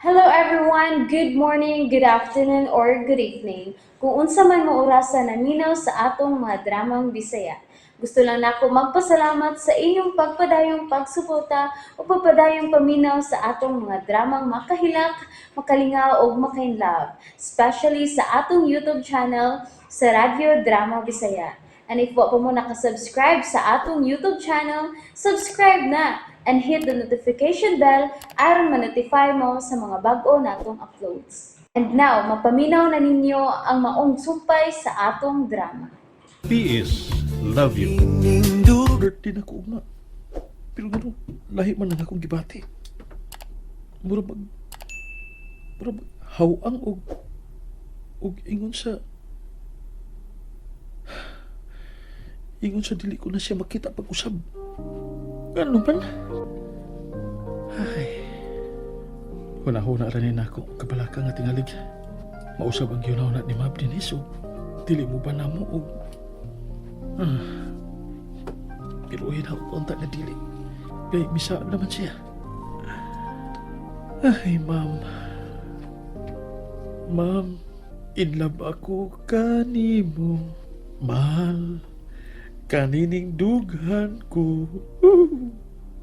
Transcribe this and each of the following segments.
Hello everyone! Good morning, good afternoon, or good evening. Kung unsa man mo orasa naminaw sa atong mga dramang Bisaya. Gusto lang nako magpasalamat sa inyong pagpadayong pagsuporta o pagpadayong paminaw sa atong mga dramang makahilak, makalingaw ug makainlove, especially sa atong YouTube channel sa Radyo Drama Bisaya. And if wa pa mo nakasubscribe sa atong YouTube channel, subscribe na and hit the notification bell aron ma-notify mo sa mga bag-o natong uploads. And now, mapaminaw na ninyo ang maong sumpay sa atong drama. P.S. Love you. Birthday na ko ugma. Pero ngano, lahi man lang akong gibati. Mura mag hawang og ingon sa dili ko na siya makita pag-usab. Ano man? Ay. Huna-huna ra ni nako kabalaka nga tingalig. Mausab ang gihuna ni Ma'am Denise og dili mo ba namo og pero hinaot unta nga dili. Kay misaad naman siya. Ay, ma'am. Ma'am, in love ako kanimo. Mahal, kanining dughan ko.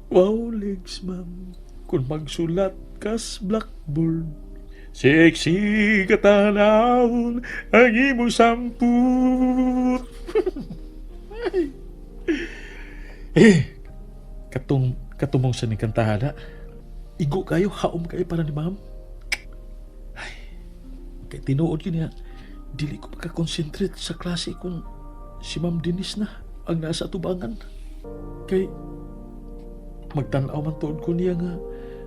Wow, legs, ma'am. Kung magsulat kas blackboard, sexy katanawon ang imong samput. Eh, katong katumong sa ning kantahana. Igo kayo, haom kayo para ni ma'am. Ay, kay tinuod yun niya, dili ko makakonsentrate sa klase kung si Ma'am Denise na ang nasa tubangan. Kay magtanaw man tuod ko niya nga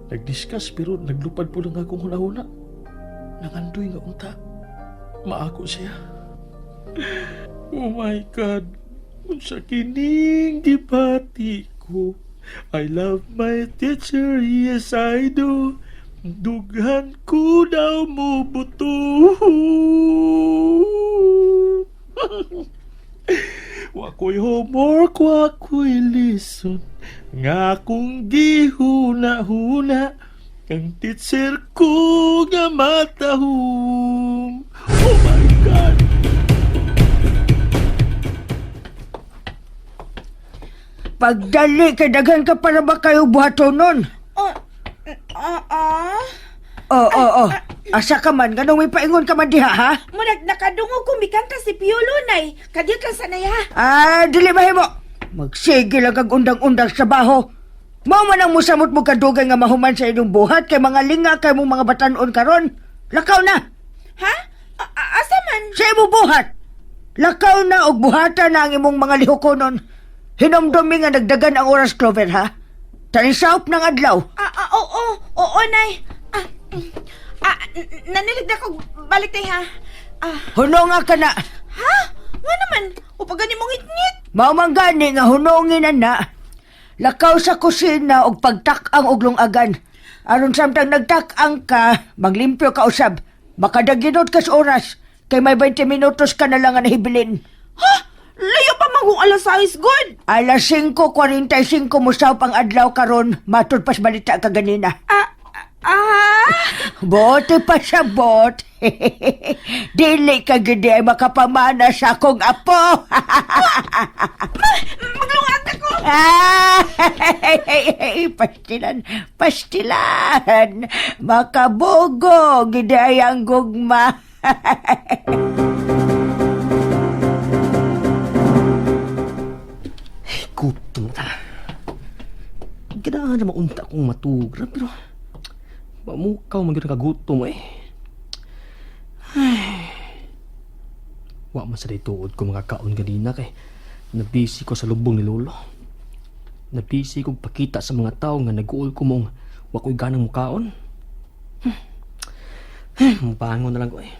nag-discuss pero naglupad po lang akong hunahuna. Nangandoy nga unta. Maako siya. Oh my God! Unsa kining gibati ko? I love my teacher, yes I do. Dughan ko daw mo buto. Wa ko'y homework, wa ko'y lesson. Nga akong gihuna-huna. Ang teacher ko nga matahom. Oh my God! Pagdali kay daghan ka para ba kayo buhatonon? Oh, ah, Oo, oo, oo. Asa ka man, ganong may paingon ka man diha, ha? Murag nakadungog ko mikanta si Piolo, nay. Kadiyot lang sanay ha. Ah, dili mahimo. Magsige lang kag undang-undang sa baho. Mao man ang musamot mo kadugay nga mahuman sa inyong buhat kay mga linga kay mong mga batanon karon. Lakaw na Ha? Asa man? sa imong buhat. Lakaw na og buhata na ang imong mga lihukonon. Hinomdumi nga nagdagan ang oras, Clover, ha? Tanisaop ng adlaw. Ah, oo, oo, nay. Ah, nanilig na ko balik tay ha. Ah, Hunonga ka na. ha? Nga naman, o pag gani mong ngit-ngit. Mao man gani nga hunongin na na. Lakaw sa kusina og pagtak-ang og lungagan. Aron samtang nagtak-ang ka, maglimpyo ka usab. Makadaginot kas oras kay may 20 minutos ka na lang nga nahibilin. Ha? Layo pa man kung alas 6, good. Alas 5:45 musaw pang adlaw karon, matud pas balita ka ganina. Ah, ah, Bote pa sa bot. Dili ka gid ay makapamana sa akong apo. Maglungag ako. Ah, pastilan, pastilan. Makabugo, gid ay ang gugma. Gutom ta. Ganahan na maunta akong matugra pero mamukaw man gyud ang kagutom eh. Ay. Wa man sa tuod ko mga kaon ganina kay nabisi ko sa lubong ni Lolo. Nabisi kog pakita sa mga tao nga nag-uol ko mong wa ko'y ganang mukaon. Mubangon na lang ko eh.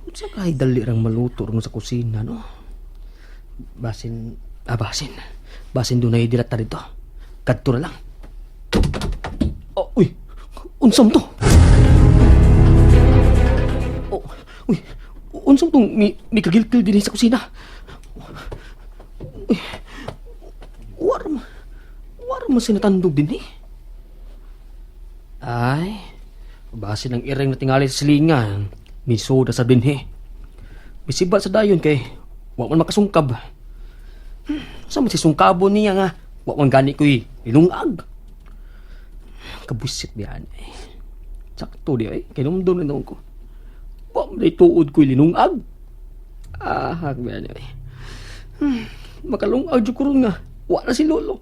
Unsa kay dali rang maluto ron sa kusina, no? Basin, basin. Basin doon na dilata dito. Kadto na lang. Oh, uy, unsam to? Oh, uy, unsam tong mi kagilkil din sa kusina. Uy, war man sinatandog din eh. Ay, basin ang iring na tingali sa silingan. Misoda sa dinhi. Misibal sa dayon kay wa man makasungkab. Sa man si sungkabon niya nga, wa man gani ko'y ilungag. Kabusit biyan eh. Sakto di ay, kinumdum na noon ko. Wa man day tuod ko'y linungag. Ah, biyan ay. Makalungag jud ko ron nga, wa na si Lolo.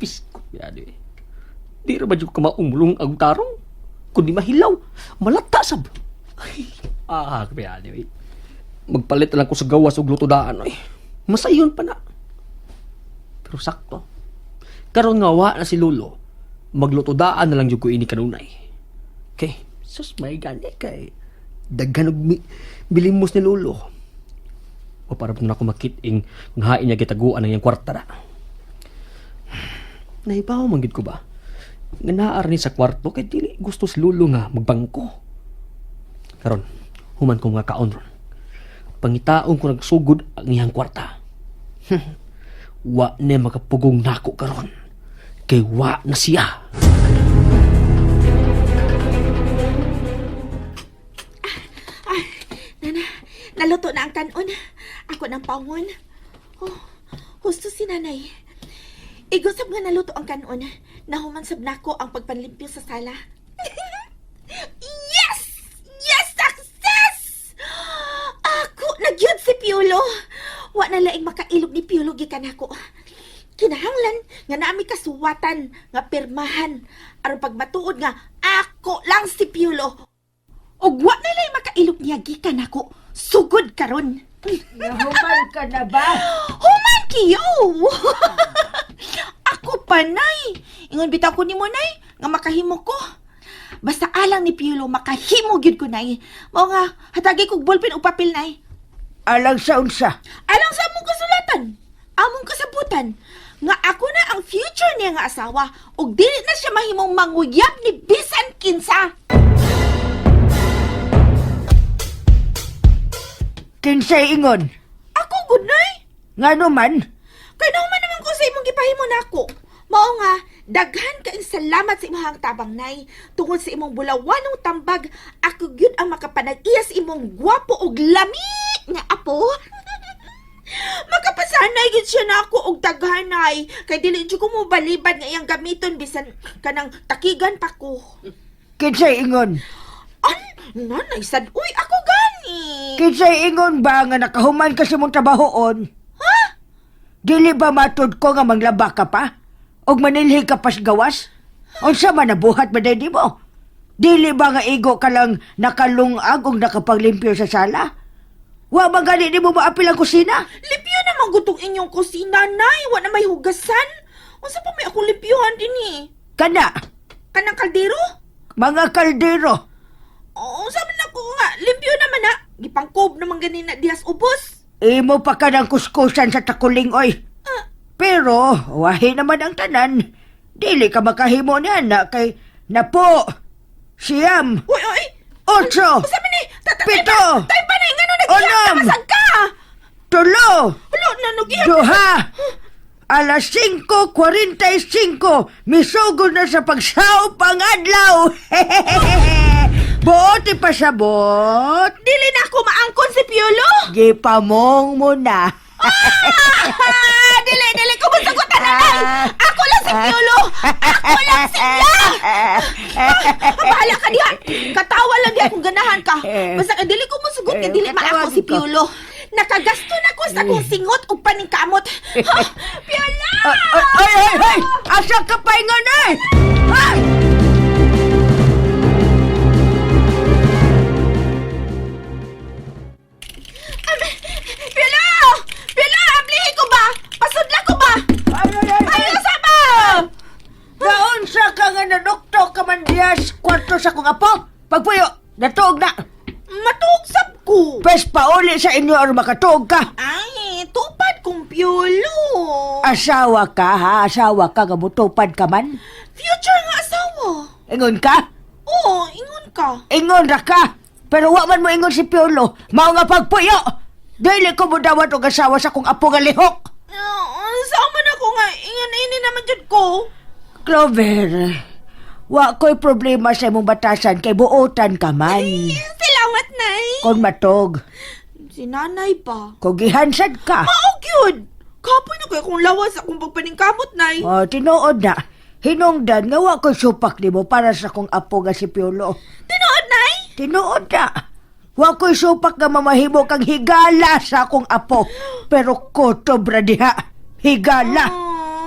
Piskot biyan ay. Di ra ba jud ka maumulong ang tarong? Kundi mahilaw, malata sab. Ay, ah, biyan ay. Magpalit na lang ko sa gawas og lutudaan ay. Masayon pa na. Pero sakto. Karon nga wa na si Lolo, maglutudaan na lang jud ko ini kanunay. Kay, sus may gani kay daghan og bilimos ni Lolo. O para po na ako makiting kung hain niya gitaguan ang iyang kwarta na. Nahibaw man gid ko ba? Nga naar ni sa kwarto kay dili gusto si Lolo nga magbangko. Karon, human ko nga kaon ron. Pangitaon ko nagsugod ang iyang kwarta. Wa na makapugong nako karon. Kay wa na siya. Ay, nana, naluto na ang kanon. Ako ng pangon. Oh, husto si nanay. Igusab nga naluto ang kanon. Nahuman sab nako ang pagpanlimpyo sa sala. Yes! Yes! Success! Ako, nagyud si Piolo. Wa na laing makailog ni Piolo gikan nako. Kinahanglan nga naami kasuwatan nga pirmahan aron pagmatuod nga ako lang si Piolo. Og wa na lay makailog niya gikan nako. Sugod karon. Nahuman ka na ba? Human kiyo. Ako pa nay. Ingon bitaw ko nimo nay nga makahimo ko. Basta alang ni Piolo makahimo gyud ko nay. Mao nga hatagi kog ballpen ug papel nay. Alang sa unsa. Alang sa among kasulatan, among kasabutan, nga ako na ang future niya nga asawa ug dili na siya mahimong manguyab ni bisan kinsa. Kinsay ingon. Ako gud nay. Ngano man? Kay nahuman naman ko sa imong gipahimo nako. Mao nga daghan kaing salamat sa imong tabang nay tungod sa imong bulawanong tambag ako gyud ang makapanag-iya sa imong gwapo ug lami nga apo. Makapasanay gyud siya nako og daghanay kay dili jud ko mobalibad nga iyang gamiton bisan kanang takigan pa ko. Kinsay ingon. An, nanay sad uy ako gani. Kinsay ingon ba nga nakahuman ka sa imong trabahoon? Ha? Dili ba matud ko nga manglaba ka pa? Og manilhi ka pa sa gawas? Unsa man nabuhat ba di mo? Dili ba nga igo ka lang nakalungag og nakapaglimpyo sa sala? Wa ba gani nimo maapil ang kusina? Limpyo naman gutong inyong kusina, nay. Wa na may hugasan. Unsa pa may akong limpyuhan din eh? Kana, Kanang kaldero? mga kaldero. Oo, unsa man ako nga. Limpyo naman na. Gipangkob naman ganina dihas ubos. Imo pa ka ng kuskusan sa takuling, oy. Pero, wahi naman ang tanan. Dili ka makahimo niyan na kay napo, siyam, Uy, uy. otso, Unsa man ni? Pito! Tay pa na ngano nagiyap Unom! na masag ka. Tulo, Hulo na nagiyap. duha, alas 5:45, misugod na sa pagsaop ang adlaw. Buot ipasabot. Dili na ako maangkon si Piolo. Gipamong mo na. Ah, dili, dili ko masagutan na nay. Ako lang si Piolo. Ako lang siya. Bahala ka diha. Katawa lang diha kung ganahan ka. Basta kay dili ko mosugot kay dili maako si Piolo. Nakagasto na ko sa akong singot ug paningkamot. Ha? Piolo! Ay, ay, ay, ay! Asa ka pa ingon ay! Ay! Piolo! Piolo, ablihi ko ba? Pasudla ko ba? Ay, ay, ay, Ay, ay! asa ba? Naunsa ka nga nanukto ka man diya sa kwarto sa kong apo? Pagpuyo, natuog na. Matuog sab ko. Pes pauli sa inyo aron makatuog ka. Ay, tupad kong Piolo. Asawa ka ha, asawa ka, nga mutupad ka man. Future nga asawa. Ingon ka? Oo, ingon ka. Ingon ra ka. Pero wa man mo ingon si Piolo. Mao nga pagpuyo. Dili ko mo dawat og asawa sa kong apo nga lihok. Saan man ako nga, ingon ini naman jud ko. Clover, Wa ko'y problema sa imong batasan kay buotan ka man. Salamat, Nay. Kon matog, Si nanay pa. kung gihansad ka. Mao gyud. Kapoy na kay akong lawas akong pagpaningkamot, Nay. Oh, tinuod na. Hinungdan nga wa ko'y supak nimo para sa kong apo nga si Piolo. Tinuod, Nay. Tinuod na. Wa ko'y supak nga mamahimo kang higala sa akong apo. Pero kutob ra diha. Higala.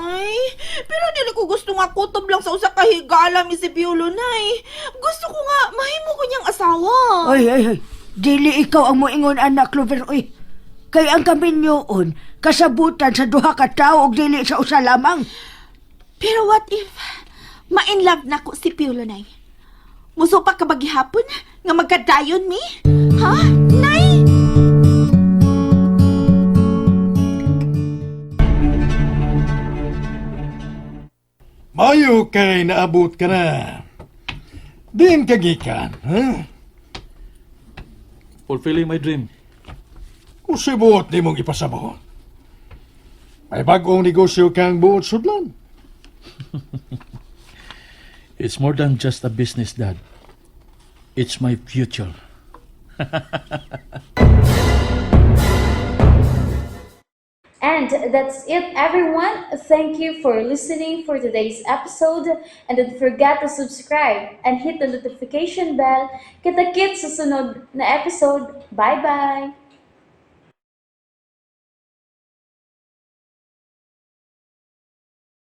Ay, pero dili ko gusto nga kutob lang sa usa ka higala mi si Piolo, Nay. Gusto ko nga mahimo ko niyang asawa. Ay, ay, ay. Dili ikaw ang moingon, anak, Clover. Uy. Kay ang kaminyoon, kasabutan sa duha ka tawo og dili sa usa lamang. Pero what if ma-in love na ko si Piolo, Nay? Musupak ka ba gihapon nga magkadayon mi? Ha? Nay? Mayo kay naabot ka na. Diin ka gikan, ha? Fulfilling my dream. Kung buot ni mong ipasabot. May bagong negosyo kang buot sudlan. It's more than just a business, Dad. It's my future. And that's it, everyone. Thank you for listening for today's episode. And don't forget to subscribe and hit the notification bell. Kita-kits sa sunod na episode. Bye-bye!